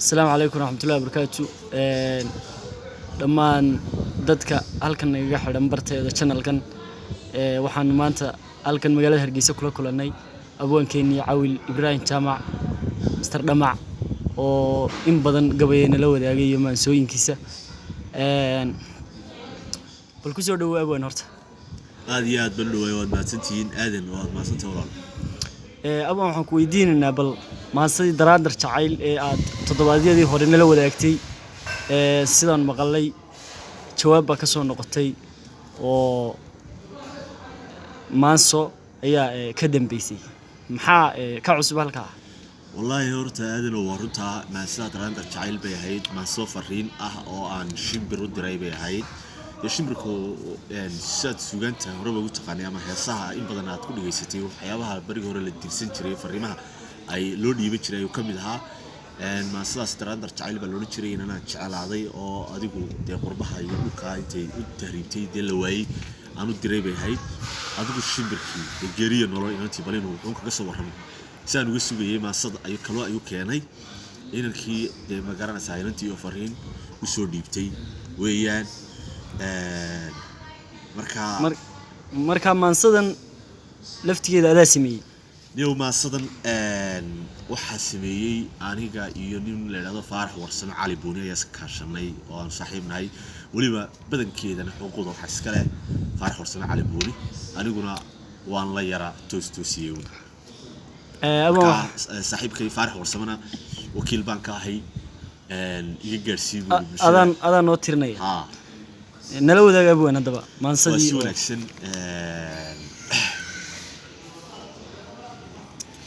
Asalaamu calaykum waraxmatullahi wabarakaatu. Dhammaan dadka halkan nagaga xidhan barteeda channelkan, waxaan maanta halkan magaalada Hargeysa kula kulannay abwaankeenii Cawil Ibraahim Jaamac, Mr Dhamac, oo in badan gabayay nala wadaagay iyo maansooyinkiisa. Bal kusoo dhawow, abwaan, horta. Aad iyo aad baan dhawaay, waad mahadsantihiin. Aadan, waad mahadsantahay, walaal. Abwaan, waxaan ku weydiinaynaa bal maansadii Daraandar Jacayl ee aad toddobaadyadii hore nala wadaagtay. Sidaan maqalay, jawaab baa ka soo noqotay oo maanso ayaa ka dambeysay. Maxaa ka cusub halkaa? Wallaahi horta, aadano, waa runtaa. Maansida Daraandar Jacayl bay ahayd, maansoo fariin ah oo aan shimbir u diray bay ahayd. Dee shimbirku, sidaad suugaanta horeba ugu taqaanay ama heesaha in badan aad ku dhegaysatay, waxyaabaha barigii hore la dirsan jiray, fariimaha ay loo dhiiban jiray ayuu ka mid ahaa. Maansadaas Daraandar Jacayl baa loodhan jiray. Inanaan jecelaaday oo adigu dee qurbaha iyo dhulkaa intay u tahriibtay dee la waayey aan u diray bay ahayd. Adigu shimbirkii dee geeriya nolol inantii bal inuu wuxuun kaga soo warramo si aan uga sugayay, maansada ay kaloo ayuu keenay inankii. Dee ma garanaysaa, inantii oo fariin usoo dhiibtay weeyaan. Marka Marka maansadan laftigeeda adaa sameeyey? Niyow, maasadan waxaa sameeyey aniga iyo nin la idhahdo Faarax Warsame Cali Buuni ayaa iska kaashanay oo aan saaxiib nahay. Weliba badankeedana xuquuqda waxaa iska leh Faarax Warsame Cali Buuni, aniguna waan la yara toos toosiyey uun. Abwaan, Marka saaxiibkay Faarax Warsamena wakiil baan ka ahay, iga gaadhsii buuri bulshada. Adaan noo tirinaya? Haa. Nala wadaag, abwaan, haddaba waa maansadii si wanaagsan.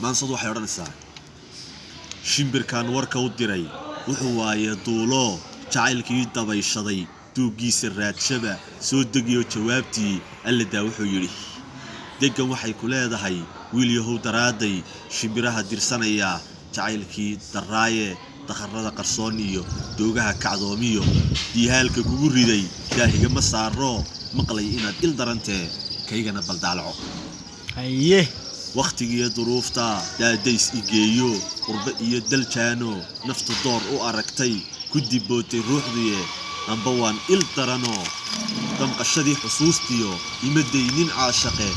Maansadu waxay odhanaysaa: shimbirkan warka u diray wuxuu waaye duulo jacaylkii dabayshaday, duuggiisa raadshaba soo degiyo jawaabtii alladaa. Wuxuu yidhi: deggan waxay ku leedahay wiil yahow daraaday shimbiraha dirsanaya jacaylkii daraaye, dakharada qarsoon iyo doogaha kacdoomiyo diihaalka kugu riday daahigama saaro. Maqlay inaad il darantee, kaygana baldaalaco. Haye. Wakhtigiiyo duruufta daadays igeeyo, qurbe iyo daljaano naftu door u aragtay, ku dibootay ruuxdiye. Amba waan il darano damqashadii xusuustiyo ima daynin caashaqe,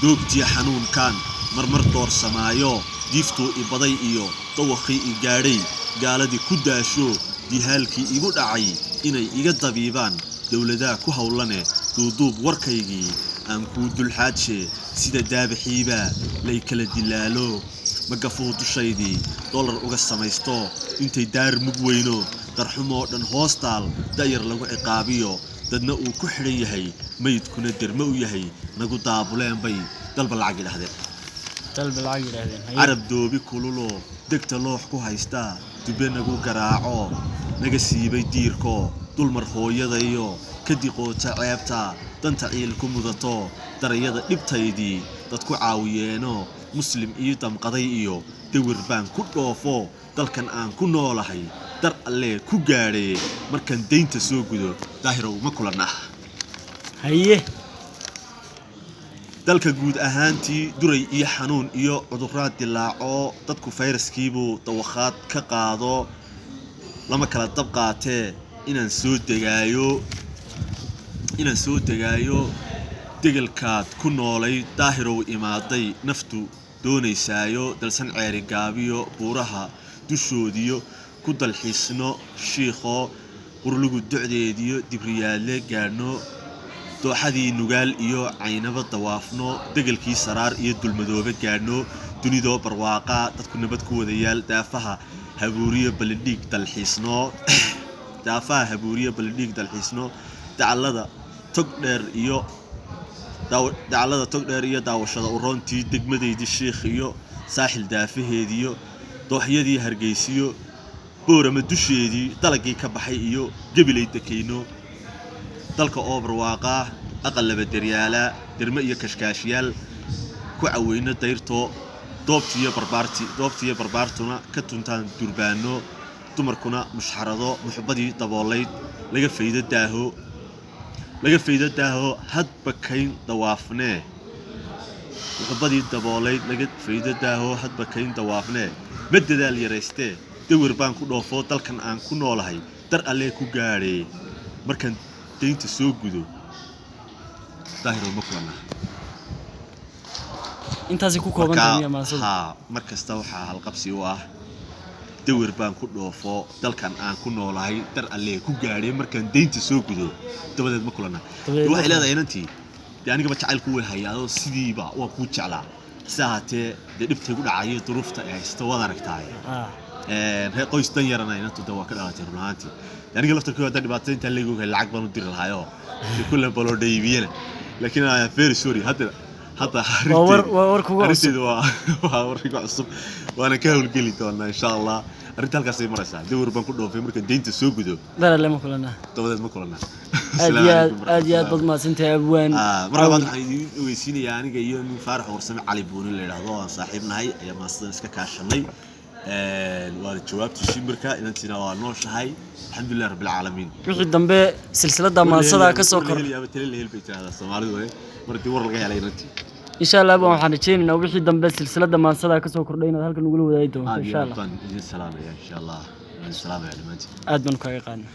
doogtiyo xanuunkan marmar doorsamaayo, diiftuu ibaday iyo dawaqii i gaadhay, gaaladii ku daasho dihaalkii igu dhacay inay iga dabiibaan dowladaha ku howlane. Duuduub warkaygii aan kuu dulxaadshe, sida daabaxiiba lay kala dilaalo, magafuu dushaydii dollar uga samaysto, intay daar mug weyno darxumoo dhan hoostaal da'yar lagu ciqaabiyo, dadna uu ku xidhan yahay, meydkuna derme u yahay, nagu daabuleen bay dalba lacag yidhaahdeen. Dalba lacag yidhaahdeen, haye. Carab doobi kululoo degta loox ku haystaa, dube nagu garaaco, naga siibay diirko, dulmar hooyadayo ka diqoota ceebta, danta ciil ku mudato, darayada dhibtaydii dad ku caawiyeeno, muslim ii damqaday iyo dawir baan ku dhoofo, dalkan aan ku noolahay dar allee ku gaadhee, markaan daynta soo gudo, Daahirow, ma kulannaa? Haye. Dalka guud ahaantii duray iyo xanuun iyo cudurraad dilaaco, dadku fayraskiibuu dawakhaad ka qaado, lama kala dab qaatee. Inaan soo degaayo degelkaad ku noolay, Daahirow, imaaday naftu doonaysaayo, dalsan ceeri gaabiyo buuraha dushoodiyo ku dalxiisno shiikhoo, qurlugu docdeediyo dibriyaadle gaadhno, dooxadii Nugaal iyo Caynaba dawaafno, degelkii Saraar iyo Dulmadoobe gaadhno, dunidoo barwaaqa dadku nabad ku wadayaal, daafaha Habuuriyo Balidhiig dalxiisno, daafaha Habuuriyo Balidhiig dalxiisno, dacallada tog dheer iyo dacallada tog dheer iyo daawashada uroontii degmadaydii Shiikh iyo Saaxil daafaheediyo dooxyadii Hargeysiyo Boorama dusheedii dalagii ka baxay iyo Gebilay dekayno, dalka oo barwaaqaa, aqal laba deryaala, derme iyo kashkaashyaal ku caweyno dayrto, doobtiyo barbaartuna ka tuntaan durbaano, dumarkuna mushxarado, muxubadii daboolayd laga faydo daaho, laga faydo daaho, hadba kayn dawaafnee, muxubadii daboolayd laga faydo daaho, hadba kayn dawaafnee, ma dadaal yaraystee. Dawir baan ku dhoofo dalkan aan ku noolahay, dar Allee ku gaadhee, markaan deynta soo gudo, Daahirow ma kulanaa? Intaasay ku kooban tahay miya maansadu? Haa, mar kasta waxaa halqabsi u ah "Dawir baan ku dhoofo dalkan aan ku noolahay, dar Allee ku gaadhay, markaan deynta soo gudo, dabadeed ma kulanaa." Dabadeed ma Waxay leedahay inantii, dee anigaba jacaylku way hayaadoo sidiiba waa kuu jeclaa, hase ahaatee dee dhibtay ku dhacayo, duruufta ay haysto waad aragtaay. Reer qoys dan yarana inantu de waa ka dhalatay. Run ahaantii dee aniga laftarkooda haddaan dhibaatada intaan leegogahay lacag baan u diri lahaayoo dee kulle baloo dhaybiyana, laakiin I am very sorry, hadda Waa war, waa war kugu cusub. Arrinteedu waa war igu cusub, waana ka howlgeli doonaa insha Allah. Arrinta halkaasay maraysaa: "Dawar baan ku dhoofay, markaan deynta soo gudo, darale ma kulanaa?" Dabadeed ma kulanaa? Aad iyo aad, aad iyo aad baad mahadsantahay, abwaan. Mar labaad waxaan idiin ogeysiinayaa, aniga iyo nin Faarax Warsame Cali Buuni la yidhaahdo oo aan saaxiib nahay ayaa maasadan iska kaashanay. Waana jawaabtii shimbirka, inantiina waa nooshahay, alxamdulilah rabbilcaalamiin. Wixii dambe silsiladda maansadaa ka soo kor Yaaba tele la hel bay tirahdaa Soomaalidu, mar haddii war laga helay inantii. Insha Allah abwaan, waxaan rajaynaynaa wixii dambe silsiladda maansadaa ka soo kordhay inaad halkan nagula wadaagi doonto. Aad iyo Insha aad Allah. Baan idin salaamaya insha Allah, waan idin salaamaya dhammaantiin. Aad baan kaaga qaadnaa.